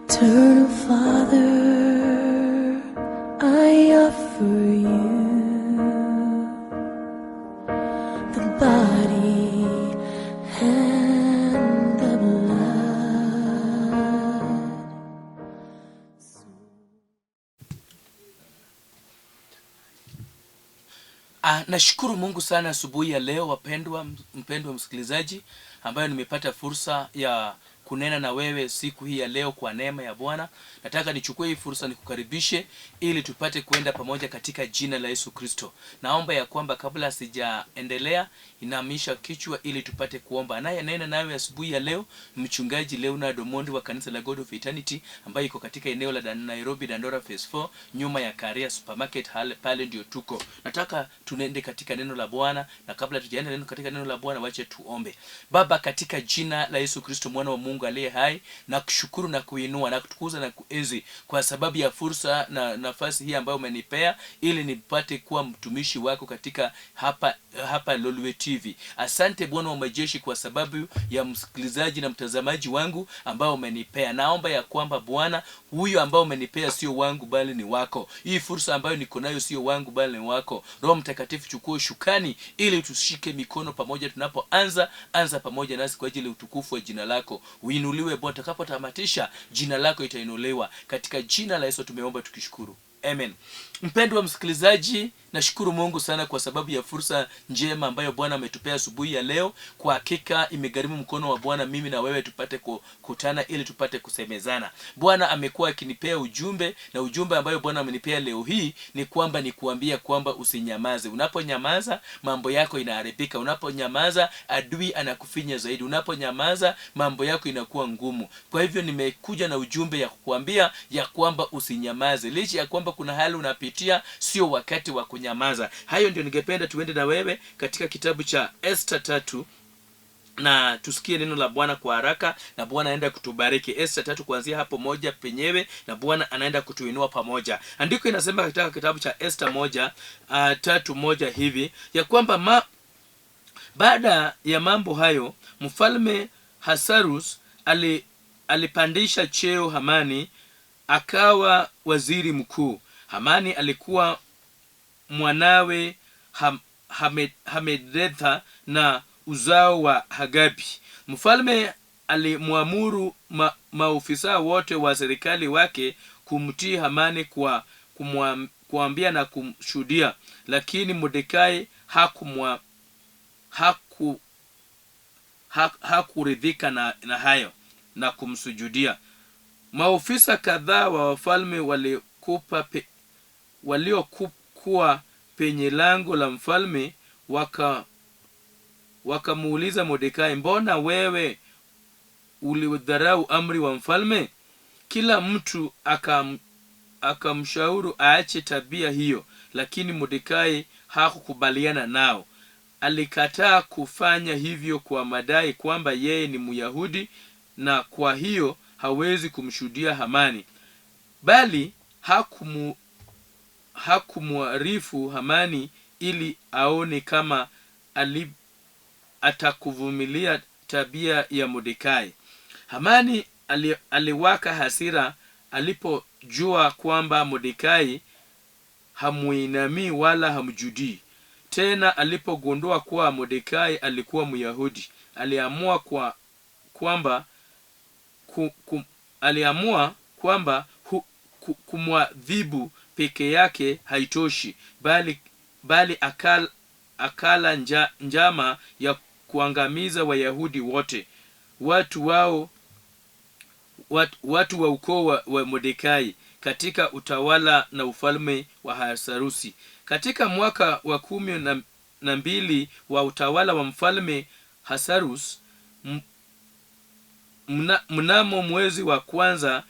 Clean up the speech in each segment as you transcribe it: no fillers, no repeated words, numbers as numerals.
Eternal Father, I offer you the body and the blood. Nashukuru Mungu sana asubuhi ya leo wapendwa, mpendwa msikilizaji ambayo nimepata fursa ya kunena na wewe siku hii ya leo kwa neema ya Bwana. Nataka nichukue hii fursa nikukaribishe ili tupate kuenda pamoja katika jina la Yesu Kristo. Naomba ya kwamba kabla sijaendelea, inamisha kichwa ili tupate kuomba. Naye nena nawe asubuhi ya leo mchungaji Leonard Omondi wa kanisa la God of Eternity ambaye iko katika eneo la Nairobi Dandora Phase 4 nyuma ya Karia Supermarket pale ndio tuko. Nataka tunende katika neno la Bwana, na kabla tujaenda neno katika neno la Bwana, wache tuombe. Baba, katika jina la Yesu Kristo mwana wa Mungu aliye hai, na kushukuru na kuinua na kutukuza na kuenzi kwa sababu ya fursa na nafasi hii ambayo umenipea ili nipate kuwa mtumishi wako katika hapa Lolwe TV. Asante Bwana wa majeshi kwa sababu ya msikilizaji na mtazamaji wangu ambao umenipea. Naomba ya kwamba Bwana, huyu ambao umenipea sio wangu bali ni wako. Hii fursa ambayo niko nayo sio wangu bali ni wako. Roho Mtakatifu, chukua ushukani ili tushike mikono pamoja tunapoanza, anza pamoja nasi kwa ajili ya utukufu wa jina lako. Uinuliwe Bwana, utakapotamatisha jina lako itainuliwa. Katika jina la Yesu tumeomba tukishukuru. Amen. Mpendwa msikilizaji, nashukuru Mungu sana kwa sababu ya fursa njema ambayo Bwana ametupea asubuhi ya leo. Kwa hakika imegharimu mkono wa Bwana mimi na wewe tupate kukutana ili tupate kusemezana. Bwana amekuwa akinipea ujumbe, na ujumbe ambayo Bwana amenipea leo hii ni kwamba nikuambia kwamba usinyamaze. Unaponyamaza mambo yako inaharibika. Unaponyamaza adui anakufinya zaidi. Unaponyamaza mambo yako inakuwa ngumu. Kwa hivyo nimekuja na ujumbe ya kukuambia ya kwamba usinyamaze. Licha ya kwamba kuna hali unapitia, sio wakati wa kunyamaza. Hayo ndio ningependa tuende na wewe katika kitabu cha Esther 3 na tusikie neno la Bwana kwa haraka, na Bwana anaenda kutubariki. Esther 3 kuanzia hapo moja penyewe, na Bwana anaenda kutuinua pamoja. Andiko inasema katika kitabu cha Esther 1, 3:1 hivi ya kwamba baada ya mambo hayo mfalme Hasarus alipandisha cheo Hamani akawa waziri mkuu. Hamani alikuwa mwanawe Hamedetha na uzao wa Hagabi. Mfalme alimwamuru maofisa wote wa serikali wake kumtii Hamani kwa kuambia na kumshuhudia, lakini Mordekai hakuridhika na hayo na kumsujudia. Maofisa kadhaa wa wafalme waliokuwa penye lango la mfalme wakamuuliza Mordekai, mbona wewe ulidharau amri wa mfalme? Kila mtu akamshauri aache tabia hiyo, lakini Mordekai hakukubaliana nao. Alikataa kufanya hivyo kwa madai kwamba yeye ni Myahudi na kwa hiyo hawezi kumshuhudia Hamani. Bali hakumwarifu Hamani ili aone kama atakuvumilia tabia ya Mordekai. Hamani aliwaka hasira alipojua kwamba Mordekai hamuinamii wala hamjudii. Tena alipogundua kuwa Mordekai alikuwa Myahudi, aliamua kwa, kwamba ku, ku, aliamua kwamba hu, ku, kumwadhibu peke yake haitoshi, bali akala njama ya kuangamiza Wayahudi wote, watu wa ukoo wa Mordekai katika utawala na ufalme wa Ahasuerusi. Katika mwaka wa 12 wa utawala wa mfalme Ahasuerus, mnamo mwezi wa kwanza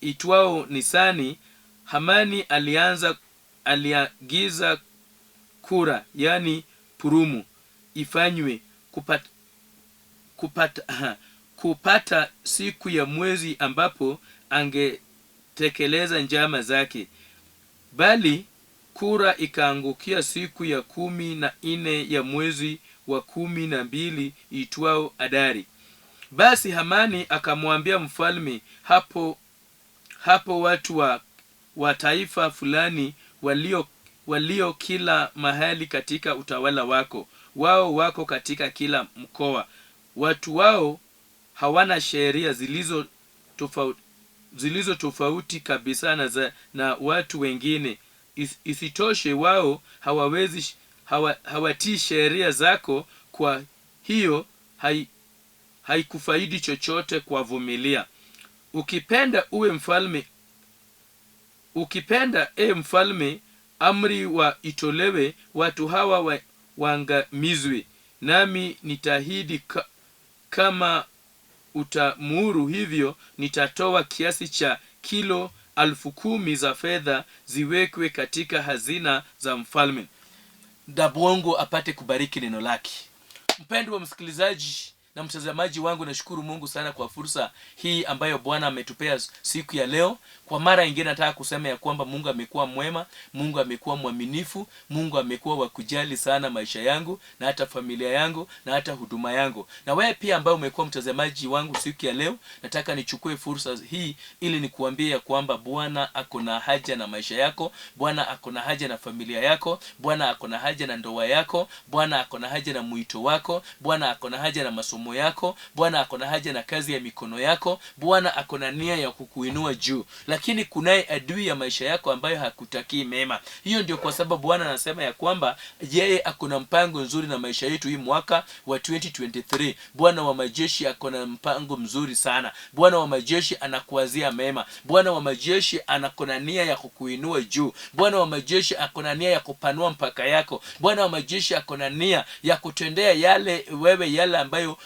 itwao Nisani, Hamani aliagiza kura, yani purumu, ifanywe kupata siku ya mwezi ambapo angetekeleza njama zake. Bali kura ikaangukia siku ya 14 ya mwezi wa 12 itwao Adari. Basi Hamani akamwambia mfalme, hapo Hapo watu wa taifa fulani walio kila mahali katika utawala wako, wao wako katika kila mkoa. Watu wao hawana sheria zilizo tofauti kabisa na watu wengine. Isitoshe wao hawatii sheria zako, kwa hiyo haikufaidi chochote kuwavumilia. Ukipenda uwe mfalme, ukipenda e mfalme, amri wa itolewe watu hawa waangamizwe, nami nitaahidi kama utaamuru hivyo, nitatoa kiasi cha kilo 10,000 za fedha ziwekwe katika hazina za mfalme. Na Mungu apate kubariki neno lake. Mpendwa msikilizaji na mtazamaji wangu, nashukuru Mungu sana kwa fursa hii ambayo Bwana ametupea siku ya leo. Kwa mara nyingine nataka kusema ya kwamba Mungu amekuwa mwema, Mungu amekuwa mwaminifu, Mungu amekuwa wa kujali sana maisha yangu na hata familia yangu na hata huduma yangu. Na wewe pia ambaye umekuwa mtazamaji wangu siku ya leo, nataka nichukue fursa hii ili nikuambie ya kwamba Bwana ako na haja na maisha yako, Bwana ako na haja na familia yako, Bwana ako na haja na ndoa yako, Bwana ako na haja na mwito wako, Bwana ako na haja na masomo yako, Bwana ako na haja na kazi ya mikono yako, Bwana ako na nia ya kukuinua juu. Lakini kunaye adui ya maisha yako ambayo hakutakii mema. Hiyo ndio kwa sababu Bwana anasema ya kwamba yeye ako na mpango nzuri na maisha yetu hii mwaka wa 2023. Bwana wa majeshi ako na mpango mzuri sana. Bwana wa majeshi anakuwazia mema. Bwana wa majeshi anako na nia ya kukuinua juu. Bwana wa majeshi ako na nia ya kupanua mpaka yako. Bwana wa majeshi ako na nia ya kutendea yale wewe yale ambayo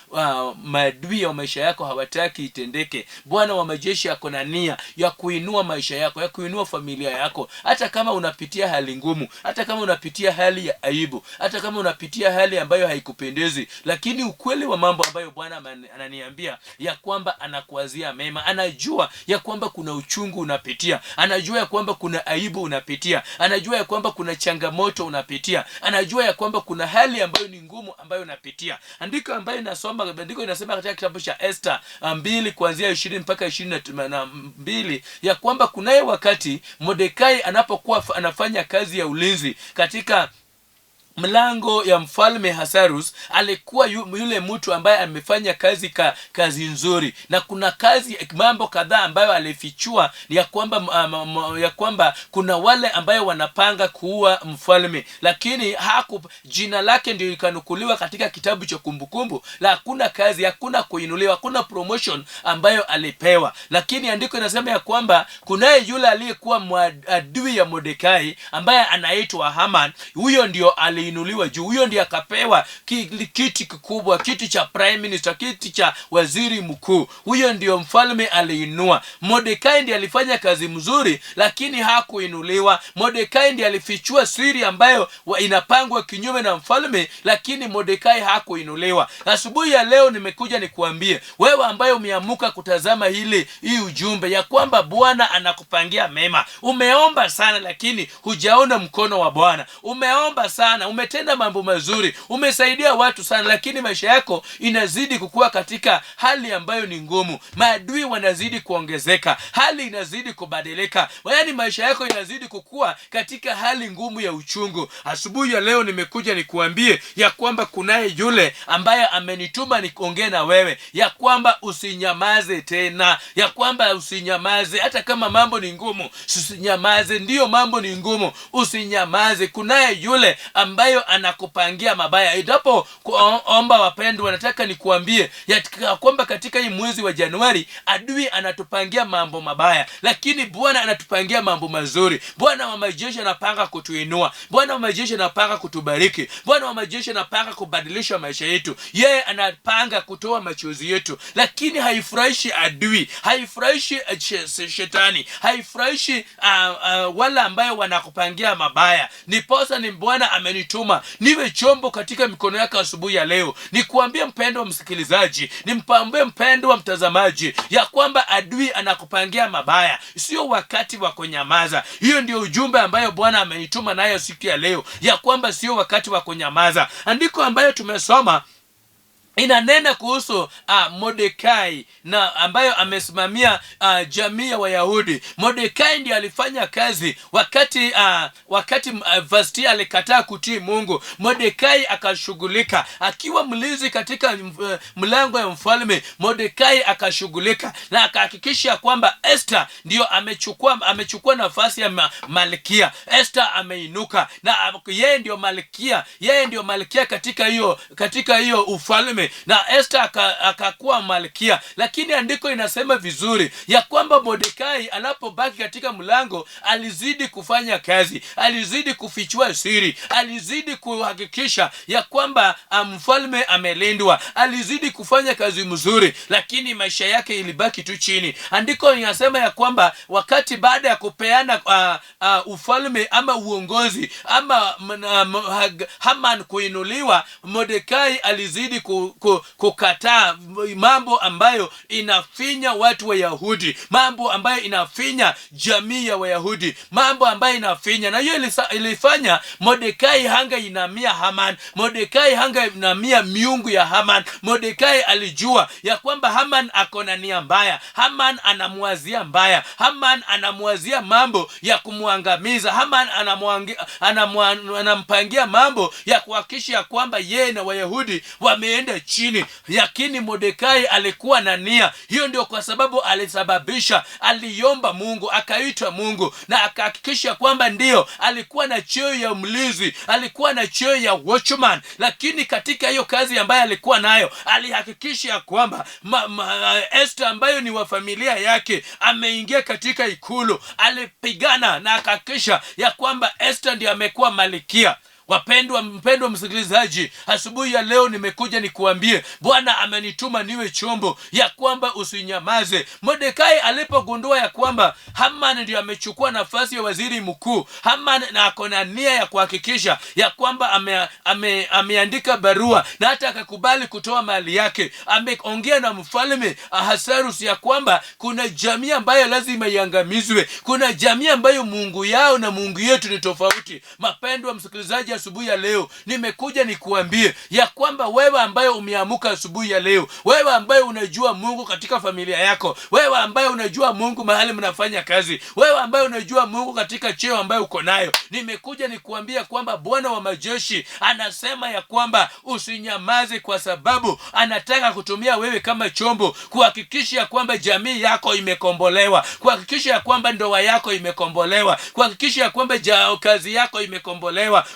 maadui ya maisha yako hawataki itendeke. Bwana wa majeshi ako na nia ya kuinua maisha yako, ya kuinua familia yako. Hata kama unapitia hali ngumu, hata kama unapitia hali ya aibu, hata kama unapitia hali ambayo haikupendezi, lakini ukweli wa mambo ambayo Bwana ananiambia ya kwamba anakuwazia mema. Anajua ya kwamba kuna uchungu unapitia, anajua ya kwamba kuna aibu unapitia, anajua ya kwamba kuna changamoto unapitia, anajua ya kwamba kuna hali ambayo ni ngumu ambayo unapitia. Andiko ambayo inasoma, andiko inasema katika kitabu cha Esther 2 kuanzia 20 mpaka 22 ya kwamba kunaye wakati Mordekai anapokuwa anafanya kazi ya ulinzi katika mlango ya mfalme Ahasuerus, alikuwa yule mtu ambaye amefanya kazi nzuri, na kuna kazi mambo kadhaa ambayo alifichua ya kwamba kuna wale ambayo wanapanga kuua mfalme, lakini jina lake ndio ikanukuliwa katika kitabu cha kumbukumbu la hakuna kazi, hakuna kuinuliwa, hakuna promotion ambayo alipewa. Lakini andiko inasema ya kwamba kunaye yule aliyekuwa adui ya Mordekai ambaye anaitwa Haman, huyo ndio aliinuliwa juu, huyo ndiye akapewa kiti kikubwa, kiti cha prime minister, kiti cha waziri mkuu. Huyo ndio mfalme aliinua. Mordekai ndiye alifanya kazi mzuri, lakini hakuinuliwa. Mordekai ndiye alifichua siri ambayo inapangwa kinyume na mfalme, lakini Mordekai hakuinuliwa. Asubuhi ya leo nimekuja nikuambie wewe ambaye umeamuka kutazama hii ujumbe ya kwamba Bwana anakupangia mema. Umeomba sana lakini hujaona mkono wa Bwana. Umeomba sana, umetenda mambo mazuri, umesaidia watu sana, lakini maisha yako inazidi kukua katika hali ambayo ni ngumu. Maadui wanazidi kuongezeka, hali inazidi kubadilika, yaani maisha yako inazidi kukua katika hali ngumu ya uchungu. Asubuhi ya leo nimekuja nikuambie ya kwamba kunaye yule ambaye amenituma nikuongee na wewe ya kwamba usinyamaze tena, ya kwamba usinyamaze hata kama mambo ni ngumu, usinyamaze. Ndiyo, mambo ni ngumu, usinyamaze. Kunaye yule ambayo anakupangia mabaya. Idapo kuomba, wapendwa, nataka nikuambie ya kwamba katika hii mwezi wa Januari adui anatupangia mambo mabaya, lakini Bwana anatupangia mambo mazuri. Bwana wa majeshi anapanga kutuinua, Bwana wa majeshi anapanga kutubariki, Bwana wa majeshi anapanga kubadilisha maisha yetu. Yeye anapanga kutoa machozi yetu, lakini haifurahishi adui, haifurahishi shetani, haifurahishi wala ambayo wanakupangia mabaya. Niposa ni Bwana amenituma niwe chombo katika mikono yako asubuhi ya leo, nikuambie mpendwa msikilizaji, nimpambie mpendwa mtazamaji ya kwamba adui anakupangia mabaya, sio wakati wa kunyamaza. Hiyo ndio ujumbe ambayo Bwana amenituma nayo siku ya leo, ya kwamba sio wakati wa kunyamaza. Andiko ambayo tumesoma Inanena kuhusu Mordekai na ambayo amesimamia jamii ya Wayahudi. Mordekai ndiye alifanya kazi wakati Vasti alikataa kutii Mungu. Mordekai akashughulika akiwa mlinzi katika mlango ya mfalme. Mordekai akashughulika na akahakikisha kwamba Esther ndio amechukua nafasi ya malkia. Esther ameinuka na yeye ndio malkia, yeye ndio malkia katika hiyo ufalme, na Esther akakuwa malkia. Lakini andiko inasema vizuri ya kwamba Mordekai anapobaki katika mlango alizidi kufanya kazi, alizidi kufichua siri, alizidi kuhakikisha ya kwamba mfalme amelindwa, alizidi kufanya kazi mzuri, lakini maisha yake ilibaki tu chini. Andiko inasema ya kwamba wakati baada ya kupeana ufalme ama uongozi ama Haman kuinuliwa, Mordekai alizidi kukataa mambo ambayo inafinya watu wa Yahudi, mambo ambayo inafinya jamii ya Wayahudi, mambo ambayo inafinya. Na hiyo ilifanya Mordekai hangeinamia Haman, Mordekai hangeinamia miungu ya Haman. Mordekai alijua ya kwamba Haman ako na nia mbaya, Haman anamwazia mbaya, Haman anamwazia mambo ya kumwangamiza, Haman anampangia mambo ya kuhakikisha ya kwamba yeye na Wayahudi wameenda chini. Lakini Mordekai alikuwa na nia hiyo, ndio kwa sababu alisababisha, aliomba Mungu, akaita Mungu na akahakikisha kwamba ndio alikuwa na cheo ya mlinzi, alikuwa na cheo ya watchman, lakini katika hiyo kazi ambayo alikuwa nayo alihakikisha ya kwamba Esther ambayo ni wa familia yake ameingia katika ikulu. Alipigana na akahakikisha ya kwamba Esther ndiye amekuwa malkia. Wapendwa, mpendwa msikilizaji, asubuhi ya leo nimekuja nikuambie, Bwana amenituma niwe chombo ya kwamba usinyamaze. Mordekai alipogundua ya kwamba Haman ndio amechukua nafasi ya waziri mkuu, Haman na ako na nia ya kuhakikisha ya kwamba ameandika barua na hata akakubali kutoa mali yake, ameongea na mfalme Ahasuerus ya kwamba kuna jamii ambayo lazima iangamizwe, kuna jamii ambayo Mungu yao na Mungu yetu ni tofauti. Mapendwa msikilizaji, asubuhi ya leo nimekuja nikuambie ya kwamba wewe ambaye umeamuka asubuhi ya leo, wewe ambaye unajua Mungu katika familia yako, wewe ambaye unajua Mungu mahali mnafanya kazi, wewe ambaye unajua Mungu katika cheo ambayo uko nayo, nimekuja nikuambia kwamba Bwana wa majeshi anasema ya kwamba usinyamaze, kwa sababu anataka kutumia wewe kama chombo kuhakikisha ya kwamba jamii yako imekombolewa, kuhakikisha ya kwamba ndoa yako imekombolewa, kuhakikisha ya kwamba kazi yako imekombolewa,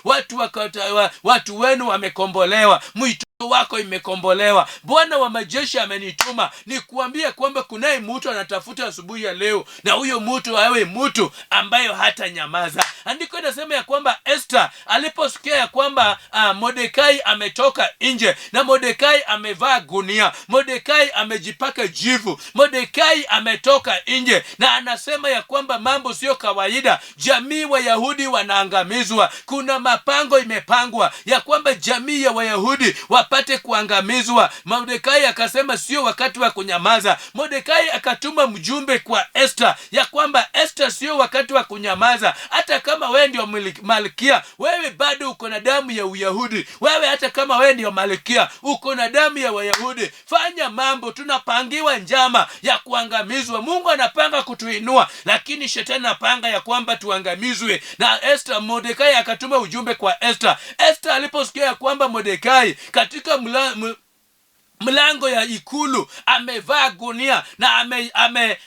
watu wenu wamekombolewa, mwito wako imekombolewa. Bwana wa majeshi amenituma nikuambie kwamba kunaye mtu anatafuta asubuhi ya leo, na huyo mtu awe mtu ambayo hata nyamaza. Andiko inasema ya kwamba Esther aliposikia ya kwamba Mordekai ametoka nje na Mordekai amevaa gunia, Mordekai amejipaka jivu, Mordekai ametoka nje na anasema ya kwamba mambo sio kawaida, jamii Wayahudi wanaangamizwa, kuna mapango imepangwa ya kwamba jamii ya Wayahudi wapate kuangamizwa. Mordekai akasema sio wakati wa kunyamaza. Mordekai akatuma mjumbe kwa Esther ya kwamba Esther, sio wakati wa kunyamaza. Hata kama wewe ndio malkia, wewe bado uko na damu ya Uyahudi. Wewe hata kama wewe ndio malkia, uko na damu ya Wayahudi. Fanya mambo, tunapangiwa njama ya kuangamizwa. Mungu anapanga kutuinua, lakini shetani anapanga ya kwamba tuangamizwe. Na Esther, Mordekai akatuma ujumbe kwa Esther. Esther aliposikia ya kwamba Mordekai katika mlango ya ikulu amevaa gunia na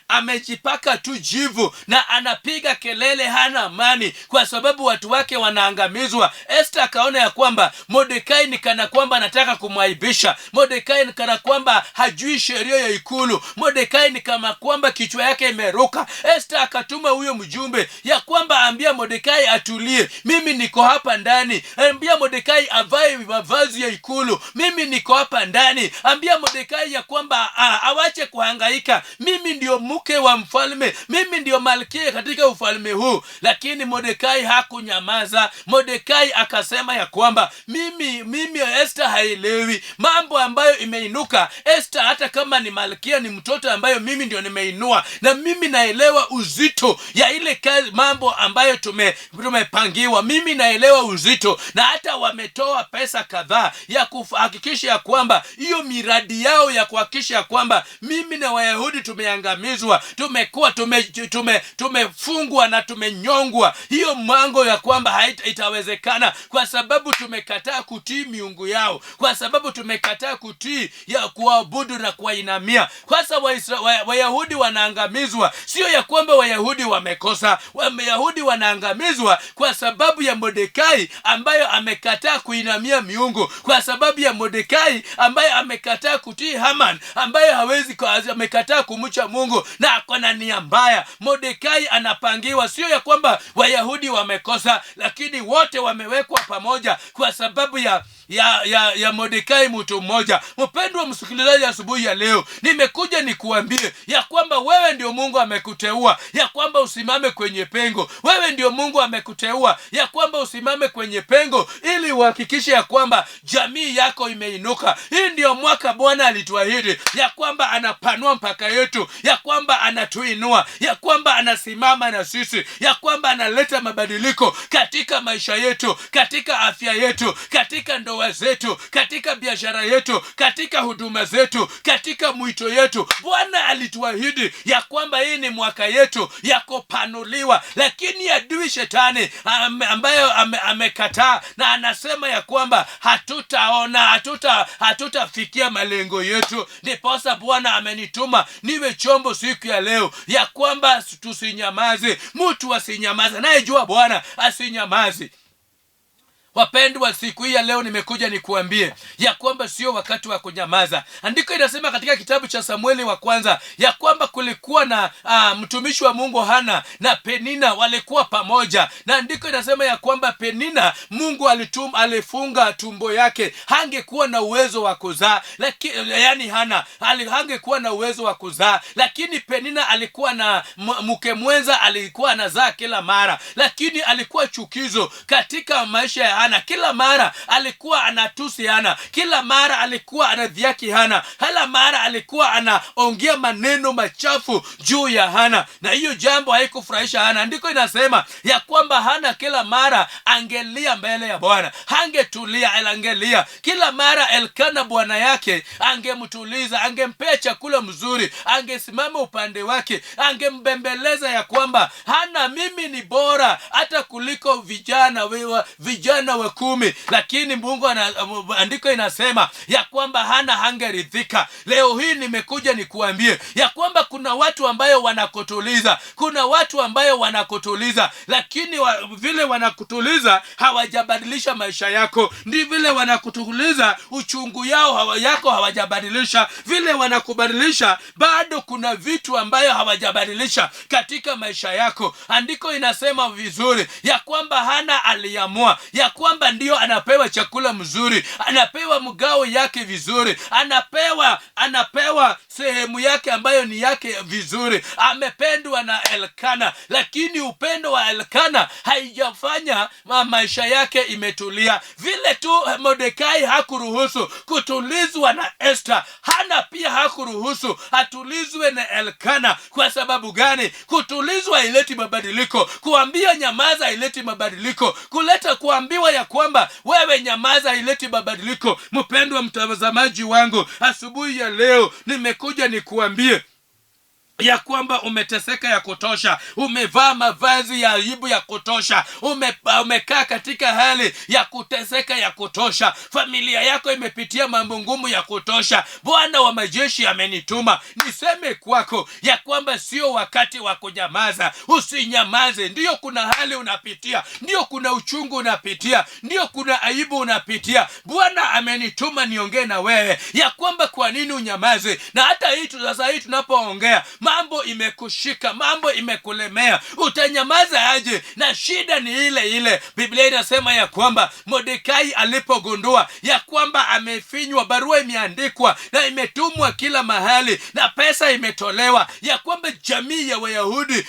amejipaka tu jivu na anapiga kelele, hana amani kwa sababu watu wake wanaangamizwa. Esther akaona ya kwamba Mordekai ni kana kwamba anataka kumwaibisha, Mordekai ni kana kwamba hajui sheria ya ikulu, Mordekai ni kama kwamba kichwa yake imeruka. Esther akatuma huyo mjumbe ya kwamba ambia Mordekai atulie, mimi niko hapa ndani. Ambia Mordekai avae mavazi ya ikulu, mimi niko hapa ndani. Ambia Mordekai ya kwamba awache kuhangaika, mimi ndio mke wa mfalme, mimi ndio malkia katika ufalme huu. Lakini Mordekai hakunyamaza. Mordekai akasema ya kwamba mimi Esther haelewi mambo ambayo imeinuka. Esther hata kama ni malkia, ni mtoto ambayo mimi ndio nimeinua, na mimi naelewa uzito ya ile kazi, mambo ambayo tumepangiwa. Mimi naelewa uzito, na hata wametoa pesa kadhaa ya kuhakikisha ya kwamba hiyo miradi yao ya kuhakikisha ya kwamba mimi na Wayahudi tumeangamizwa, tumekuwa tumefungwa na tumenyongwa, hiyo mwango ya kwamba itawezekana kwa sababu tumekataa kutii miungu yao, kwa sababu tumekataa kutii ya kuabudu na kuwainamia. Kwanza Wayahudi wanaangamizwa, sio ya kwamba Wayahudi wamekosa. Wayahudi wanaangamizwa kwa sababu ya Mordekai ambayo amekataa kuinamia miungu, kwa sababu ya Mordekai ambaye amekataa kutii Haman ambaye hawezi, amekataa kumcha Mungu na ako na nia mbaya. Mordekai anapangiwa, sio ya kwamba Wayahudi wamekosa, lakini wote wamewekwa pamoja kwa sababu ya Mordekai mtu mmoja. Mpendwa msikilizaji, asubuhi ya leo nimekuja nikuambie ya kwamba wewe ndio Mungu amekuteua ya kwamba usimame kwenye pengo. Wewe ndio Mungu amekuteua ya kwamba usimame kwenye pengo ili uhakikishe ya kwamba jamii yako imeinuka. Hii ndio mwaka Bwana alituahidi ya kwamba anapanua mpaka yetu, ya kwamba anatuinua, ya kwamba anasimama na sisi, ya kwamba analeta mabadiliko katika maisha yetu, katika afya yetu, katika ndoa zetu, katika biashara yetu, katika huduma zetu, katika mwito yetu. Bwana alituahidi ya kwamba hii ni mwaka yetu ya kupanuliwa, lakini adui shetani ambayo amekataa na anasema ya kwamba hatutaona, hatutafikia malengo yetu. Ndiposa Bwana amenituma niwe chombo siku ya leo ya kwamba tusinyamaze, mtu asinyamaze, anayejua Bwana asinyamaze. Wapendwa, siku hii ya leo nimekuja nikuambie ya kwamba sio wakati wa kunyamaza. Andiko inasema katika kitabu cha Samueli wa kwanza ya kwamba kulikuwa na mtumishi wa Mungu Hana na Penina walikuwa pamoja, na andiko inasema ya kwamba Penina Mungu alifunga tumbo yake, hangekuwa na uwezo wa kuzaa, lakini yani Hana hangekuwa na uwezo wa kuzaa, lakini Penina alikuwa na mke mwenza, alikuwa anazaa kila mara, lakini alikuwa chukizo katika maisha ya Hana. Kila mara alikuwa anatusi Hana, kila mara alikuwa anadhiaki Hana, kila mara alikuwa anaongea maneno machafu juu ya Hana, na hiyo jambo haikufurahisha Hana. Andiko inasema ya kwamba Hana kila mara angelia mbele ya Bwana, hangetulia, angelia kila mara. Elkana bwana yake angemtuliza, angempea chakula mzuri, angesimama upande wake, angembembeleza ya kwamba Hana, mimi ni bora hata kuliko vijana wa 10. Lakini Mungu andiko inasema ya kwamba Hana hangeridhika. Leo hii nimekuja nikuambie ya kwamba kuna watu ambayo wanakutuliza, kuna watu ambayo wanakutuliza, lakini vile wanakutuliza hawajabadilisha maisha yako. Ndi vile wanakutuliza uchungu yako hawajabadilisha, vile wanakubadilisha bado kuna vitu ambayo hawajabadilisha katika maisha yako. Andiko inasema vizuri ya kwamba Hana aliamua ya kwamba ndio anapewa chakula mzuri, anapewa mgao yake vizuri, anapewa sehemu yake ambayo ni yake vizuri, amependwa na Elkana, lakini upendo wa Elkana haijafanya maisha yake imetulia. Vile tu Mordekai hakuruhusu kutulizwa na Esther, Hana pia hakuruhusu atulizwe na Elkana. Kwa sababu gani? Kutulizwa haileti mabadiliko, kuambia nyamaza haileti mabadiliko, kuleta kuambiwa ya kwamba wewe nyamaza haileti mabadiliko. Mpendwa mtazamaji wangu, asubuhi ya leo nimekuja nikuambie ya kwamba umeteseka ya kutosha, umevaa mavazi ya aibu ya kutosha, umekaa katika hali ya kuteseka ya kutosha, familia yako imepitia mambo ngumu ya kutosha. Bwana wa majeshi amenituma niseme kwako ya kwamba sio wakati wa kunyamaza. Usinyamaze. Ndiyo kuna hali unapitia, ndiyo kuna uchungu unapitia, ndiyo kuna aibu unapitia. Bwana amenituma niongee na wewe ya kwamba kwa nini unyamaze. Na hata hii sasa hii tunapoongea, Mambo imekushika, mambo imekulemea, utanyamaza aje? Na shida ni ile ile. Biblia inasema ya kwamba Mordekai alipogundua ya kwamba amefinywa, barua imeandikwa na imetumwa kila mahali na pesa imetolewa ya kwamba jamii ya Wayahudi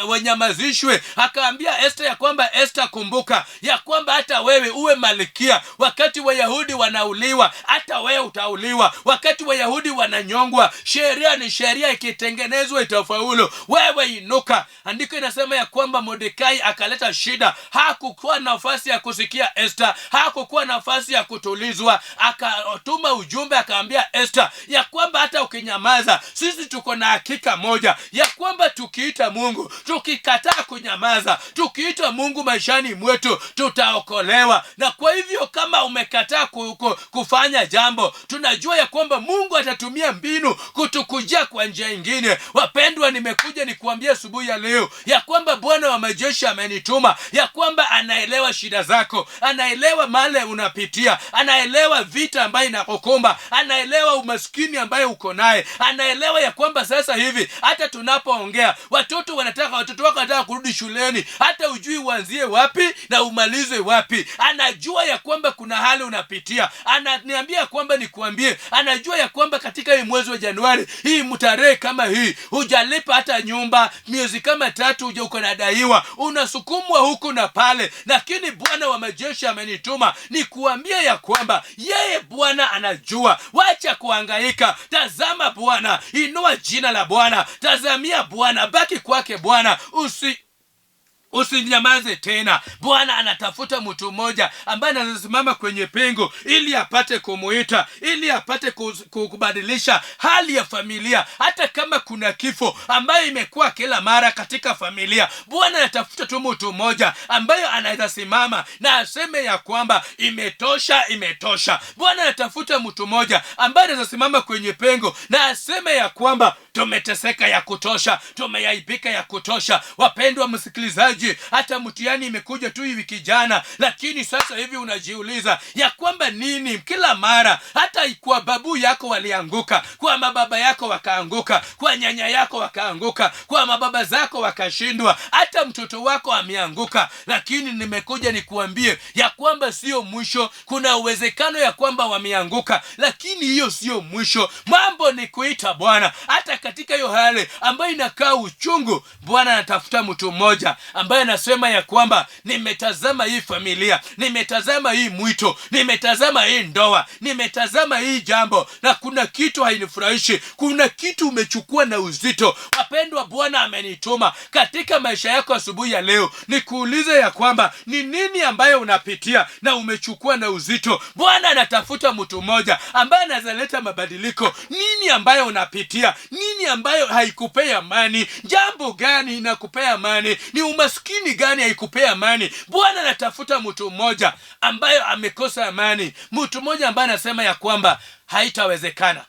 wanyamazishwe, akaambia Esther ya kwamba Esther, kumbuka ya kwamba hata wewe uwe malkia. Wakati Wayahudi wanauliwa, hata wewe utauliwa. Wakati Wayahudi wananyongwa, sheria ni sheria, ikitengenezwa itafaulu. Wewe inuka. Andiko inasema ya kwamba Mordekai akaleta shida. Hakukuwa nafasi ya kusikia Esther, hakukuwa nafasi ya kutulizwa. Akatuma ujumbe akaambia Esther ya kwamba hata ukinyamaza, sisi tuko na hakika moja ya kwamba tukiita Mungu, tukikataa kunyamaza, tukiita Mungu maishani mwetu tutaokolewa. Na kwa hivyo kama umekataa kufanya jambo, tunajua ya kwamba Mungu atatumia mbinu kutukujia kwa njia ingine. Wapendwa, nimekuja nikuambia asubuhi ya leo ya kwamba Bwana wa majeshi amenituma, ya kwamba anaelewa shida zako, anaelewa male unapitia, anaelewa vita ambayo inakukumba, anaelewa umaskini ambaye uko naye, anaelewa ya kwamba sasa hivi hata tunapoongea watoto wako wanataka kurudi shuleni, hata ujui uanzie wapi na umalize wapi. Anajua ya kwamba kuna hali unapitia. Ananiambia kwamba nikuambie, anajua ya kwamba katika hii mwezi wa Januari, hii mtarehe kama hii, hujalipa hata nyumba, miezi kama 3 huja uko nadaiwa, unasukumwa huku na pale, lakini Bwana wa majeshi amenituma nikuambie ya kwamba yeye Bwana anajua. Wacha kuhangaika, tazama Bwana, inua jina la Bwana, tazamia Bwana, baki kwake Bwana, usinyamaze tena. Bwana anatafuta mtu mmoja ambaye anasimama kwenye pengo ili apate kumuita, ili apate kubadilisha hali ya familia. Hata kama kuna kifo ambayo imekuwa kila mara katika familia, Bwana anatafuta tu mtu mmoja ambaye anaweza simama na aseme ya kwamba imetosha, imetosha. Bwana anatafuta mtu mmoja ambaye anaweza simama kwenye pengo na aseme ya kwamba tumeteseka ya kutosha, tumeaibika ya kutosha. Wapendwa msikilizaji, hata mtihani imekuja tu wiki jana, lakini sasa hivi unajiuliza ya kwamba nini kila mara, hata kwa babu yako walianguka, kwa mababa yako wakaanguka, kwa nyanya yako wakaanguka, kwa mababa zako wakashindwa, hata mtoto wako ameanguka. Lakini nimekuja nikuambie ya kwamba sio mwisho. Kuna uwezekano ya kwamba wameanguka, lakini hiyo sio mwisho. Mambo ni kuita Bwana. Hata katika hiyo hali ambayo inakaa uchungu, Bwana anatafuta mtu mmoja ambaye anasema ya kwamba nimetazama hii familia, nimetazama hii mwito, nimetazama hii ndoa, nimetazama hii jambo, na kuna kitu hainifurahishi, kuna kitu umechukua na uzito. Wapendwa, Bwana amenituma katika maisha yako asubuhi ya leo nikuulize ya kwamba ni nini ambayo unapitia na umechukua na uzito. Bwana anatafuta mtu mmoja ambaye anaweza mabadiliko. Nini ambayo unapitia? Nini ambayo haikupea amani? Jambo gani inakupea amani? Ni umaskini gani haikupea amani? Bwana anatafuta mtu mmoja ambaye amekosa amani, mtu mmoja ambaye anasema ya kwamba haitawezekana.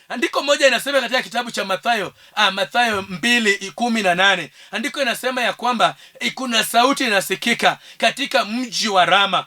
Andiko moja inasema katika kitabu cha Mathayo, Mathayo 2:18. Andiko inasema ya kwamba kuna sauti inasikika katika mji wa Rama.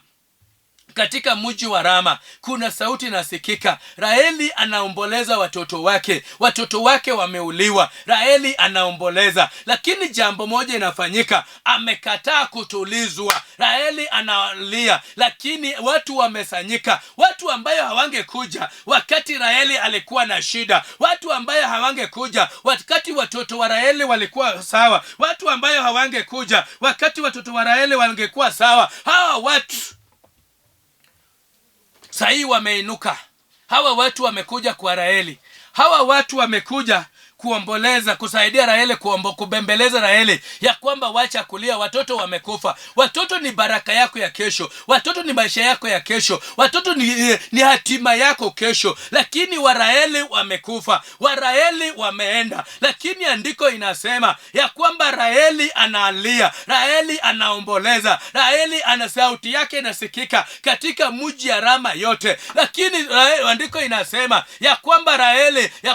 Katika mji wa Rama kuna sauti inasikika. Raheli anaomboleza watoto wake, watoto wake wameuliwa. Raheli anaomboleza, lakini jambo moja inafanyika, amekataa kutulizwa. Raheli analia, lakini watu wamesanyika, watu ambayo hawangekuja wakati Raheli alikuwa na shida, watu ambayo hawangekuja wakati watoto wa Raheli walikuwa sawa, watu ambayo hawangekuja wakati watoto wa Raheli wangekuwa sawa. Hawa watu sahii wameinuka. Hawa watu wamekuja kwa Raheli. Hawa watu wamekuja kuomboleza, kusaidia Raheli, kubembeleza Raheli ya kwamba wacha kulia, watoto wamekufa. Watoto ni baraka yako ya kesho, watoto ni maisha yako ya kesho, watoto ni hatima yako kesho. Lakini Waraheli wamekufa, Waraheli wameenda. Lakini andiko inasema ya kwamba Raheli analia, Raheli anaomboleza, Raheli ana sauti yake inasikika katika mji ya Rama yote. Lakini andiko inasema ya kwamba Raheli, ya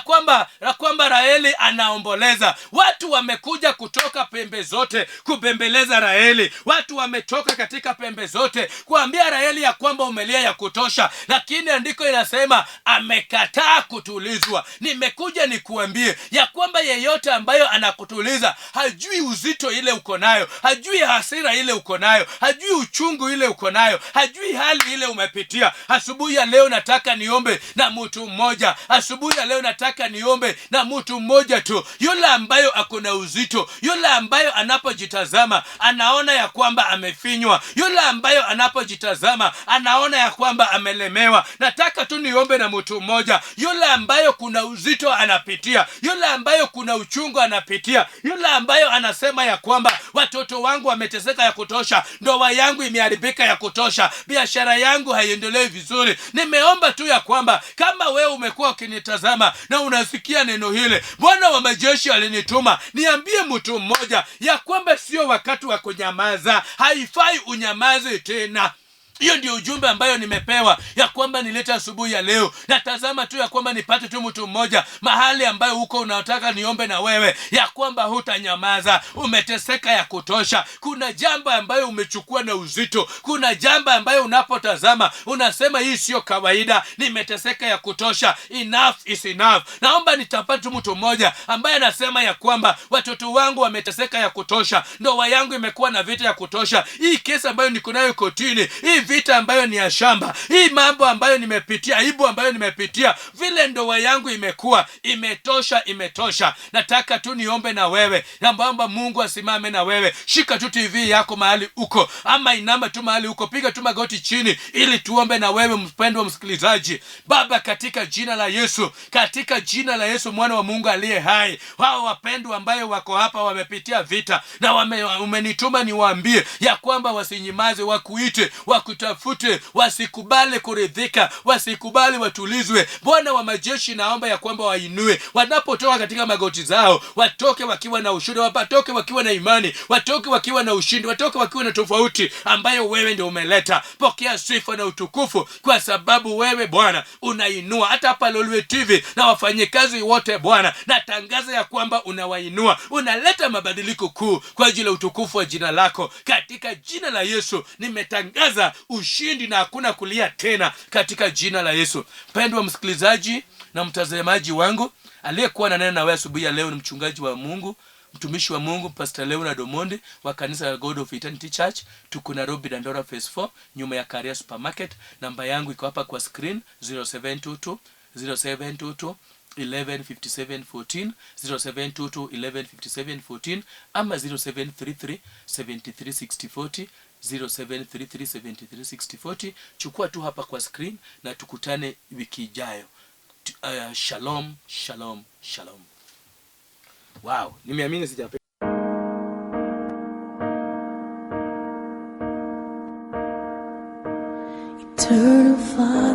kwamba Raheli Raheli anaomboleza. Watu wamekuja kutoka pembe zote kubembeleza Raheli. Watu wametoka katika pembe zote kuambia Raheli ya kwamba umelia ya kutosha, lakini andiko inasema amekataa kutulizwa. Nimekuja nikuambie ya kwamba yeyote ambayo anakutuliza hajui uzito ile uko nayo, hajui hasira ile uko nayo, hajui uchungu ile uko nayo, hajui hali ile umepitia. Asubuhi ya leo nataka niombe na mtu mmoja. Asubuhi ya leo nataka niombe na mtu mmoja tu, yule ambayo ako na uzito, yule ambayo anapojitazama anaona ya kwamba amefinywa, yule ambayo anapojitazama anaona ya kwamba amelemewa. Nataka tu niombe na mtu mmoja, yule ambayo kuna uzito anapitia, yule ambayo kuna uchungu anapitia, yule ambayo anasema ya kwamba watoto wangu wameteseka ya kutosha, ndoa yangu imeharibika ya kutosha, biashara yangu haiendelei vizuri. Nimeomba tu ya kwamba kama wewe umekuwa ukinitazama na unasikia neno hili, Bwana wa majeshi alinituma niambie mtu mmoja ya kwamba sio wakati wa kunyamaza, haifai unyamaze tena. Hiyo ndio ujumbe ambayo nimepewa ya kwamba nilete asubuhi ya leo. Natazama tu ya kwamba nipate tu mtu mmoja mahali ambayo huko unataka niombe na wewe ya kwamba hutanyamaza. Umeteseka ya kutosha. Kuna jambo ambayo umechukua na uzito. Kuna jambo ambayo unapotazama unasema hii sio kawaida, nimeteseka ya kutosha, enough is enough. Naomba nitapata tu mtu mmoja ambaye anasema ya kwamba watoto wangu wameteseka ya kutosha, ndoa yangu imekuwa na vita ya kutosha, hii kesi ambayo niko nayo kotini, hii vita ambayo ni ya shamba, hii mambo ambayo nimepitia, aibu ambayo nimepitia, vile ndoa yangu imekuwa, imetosha, imetosha. Nataka tu niombe na wewe, naomba Mungu asimame na wewe. Shika tu TV yako mahali uko, ama inama tu mahali uko, piga tu magoti chini ili tuombe na wewe, mpendwa msikilizaji. Baba, katika jina la Yesu, katika jina la Yesu mwana wa Mungu aliye hai, hao wapendwa ambayo wako hapa wamepitia vita na umenituma niwaambie ya kwamba wasinyamaze, wakuite, wakutafute, wasikubali kuridhika, wasikubali watulizwe. Bwana wa majeshi, naomba ya kwamba wainue wanapotoka katika magoti zao, watoke wakiwa na ushuhuda, watoke wakiwa na imani, watoke wakiwa na ushindi, watoke wakiwa na tofauti ambayo wewe ndio umeleta. Pokea sifa na utukufu, kwa sababu wewe Bwana unainua. Hata hapa Lolwe TV na wafanyikazi wote Bwana, natangaza ya kwamba unawainua, unaleta mabadiliko kuu kwa ajili ya utukufu wa jina lako. Katika jina la Yesu nimetangaza ushindi na hakuna kulia tena, katika jina la Yesu. Mpendwa msikilizaji na mtazamaji wangu, aliyekuwa nanena na wewe asubuhi ya leo ni mchungaji wa Mungu, mtumishi wa Mungu Pastor Leonard Omondi wa kanisa la God of Eternity Church. Tuko Nairobi, Dandora Phase 4, nyuma ya Karia Supermarket. Namba yangu iko hapa kwa screen, 0722 0722 1157 14, 0722 1157 14, ama 0733 73 60 40, 0733 73 60 40. Chukua tu hapa kwa screen na tukutane wiki ijayo. Shalom, shalom, shalom. Wow, nimeamini sijape Eternal fire.